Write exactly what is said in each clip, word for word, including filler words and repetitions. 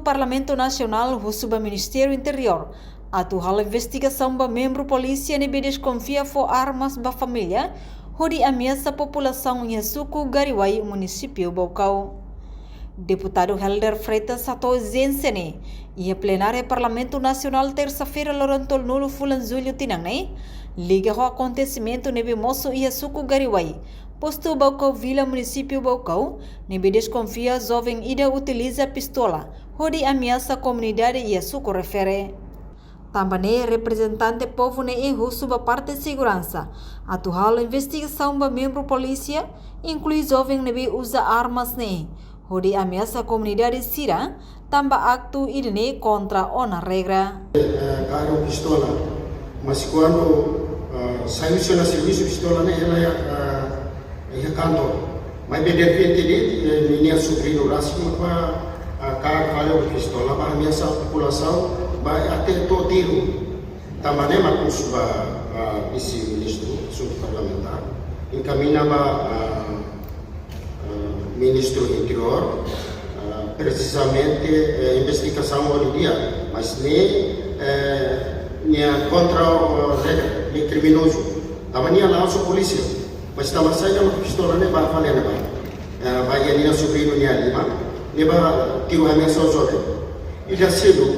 Parlamentu Nasionál husu ba Ministériu Interiór atu halo investigasaun ba membru polísia ne'ebé deskonfia fó armas ba família hodi ameasa populasaun iha suku Gariwai, munisípiu Baucau. Deputadu Helder Freitas hato'o urjénsia ne'e iha plenária Parlamentu Nasionál, tersa-feira, loron tolunulu fulan Jullu tinan ne'e, liga ho akontesimentu ne'ebé mosu iha suku Gariwai, postu Baucau Vila, munisípiu Baucau, ne'ebé deskonfia joven ida utiliza pistola hodi ameasa komunidade iha suku refere. Tanba ne'e, reprezentante povu ne'e husu ba parte seguransa atu halo investigasaun ba membru polísia, inklui joven ne'ebé uza armas ne'e, hodi ameasa komunidade sira, tanba aktu ida-ne'e kontra ona regra. Eh, karik pistola, mas kuandu, eh, sai husi ona servisu, pistola ne'e hela iha, eh, iha kantor. Maibé derrepente de'it, eh, ninia sobriñu rasik mak, ah, kaer fali pistola ba ameasa populasaun, ba até to'o tiru. Tanba ne'e mak husu ba, ah, vise-ministru asuntu parlamentár, enkamiña ba, ah, eh, Ministru Interiór, eh, prezizamente, eh, investigasaun hodi di'ak, mas ne'e, eh, nia kontra, eh, regra, ne'e kriminozu. Tanba nia la'o husi polísia, mas tanba saida mak pistola ne'e ba fali ne'ebá. Eh, ba iha ninia sobriñu nia liman, ne'e ba tiru ameasa joven. Ida seluk,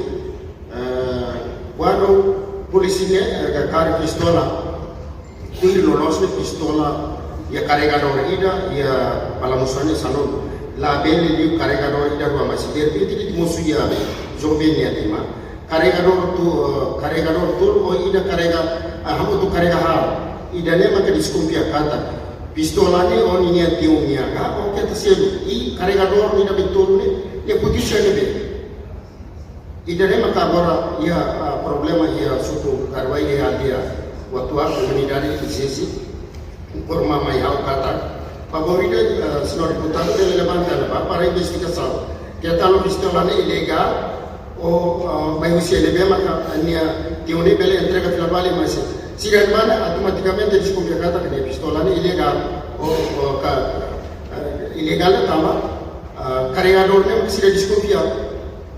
eh, kuandu polísia ne'e, eh, kaer pistola, tuir loloos ne'e pistola iha karregadór ida, iha bala mosu ne'e sanulu. Labele liu karregadór ida rua, mas derrepente de'it mosu iha joven nia liman. Karregadór tu, eh, karregadór tolu ou ida karrega, ah, hamutuk karrega haat. Ida-ne'e maka deskonfia katak pistola ne'e ou ninia tiun nian ka, ou keta seluk. I karregadór ida be tolu ne'e, ne'e foti sira ne'ebé. Ida-ne'e maka agora iha, ah, problema iha suku Gariwai iha aldeia Watuá, komunidade Izezi, informa mai ha'u katak, favór ida, ah, señór deputadu bele levanta ne'ebá para investigasaun. Keta halo pistola ne'e ilegál, ou, ah, mai husi ne'ebé maka nia tiun ne'e bele entrega fila fali, mas sira ne'ebá automatikamente deskonfia katak ne'e pistola ne'e ilegál, ou, ou ka, eh, ilegál tanba, ah, karregadór ne'e sira deskonfia.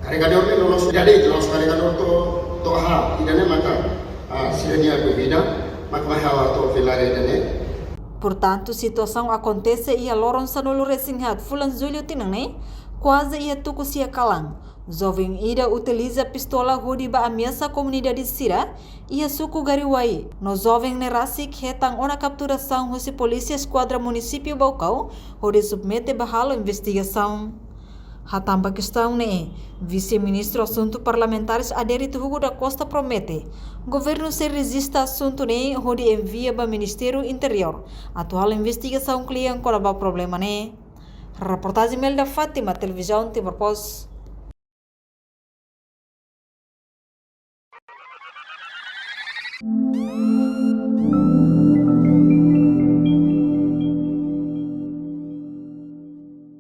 Karregadór ne'e loloos, ida de'it loloos karregadór to'o, to'o haat, ida-ne'e maka, ah, sira-nia dúvida, maka mai ha'u atu fila ida-ne'e. Portantu, situasaun akontese iha loron sanulu-resin-haat fulan Jullu tinan ne'e, kuaze iha tuku sia kalan. Joven ida utiliza pistola hodi ba ameasa komunidade sira iha suku Gariwai. No joven ne'e rasik hetan ona kapturasaun husi polísia eskuadra munisípiu Baucau hodi submete ba halo investigasaun. Hatán ba kestaun ne'e, Vise-Ministru Asuntu Parlamentares Adérito Hugo da Costa promete governu sei rejista asuntu ne'e hodi envia ba Ministériu Interiór atu halo investigasaun kle'an kona-ba problema ne'e. Reportajen Melda Fátima, Televizaun Timor Post.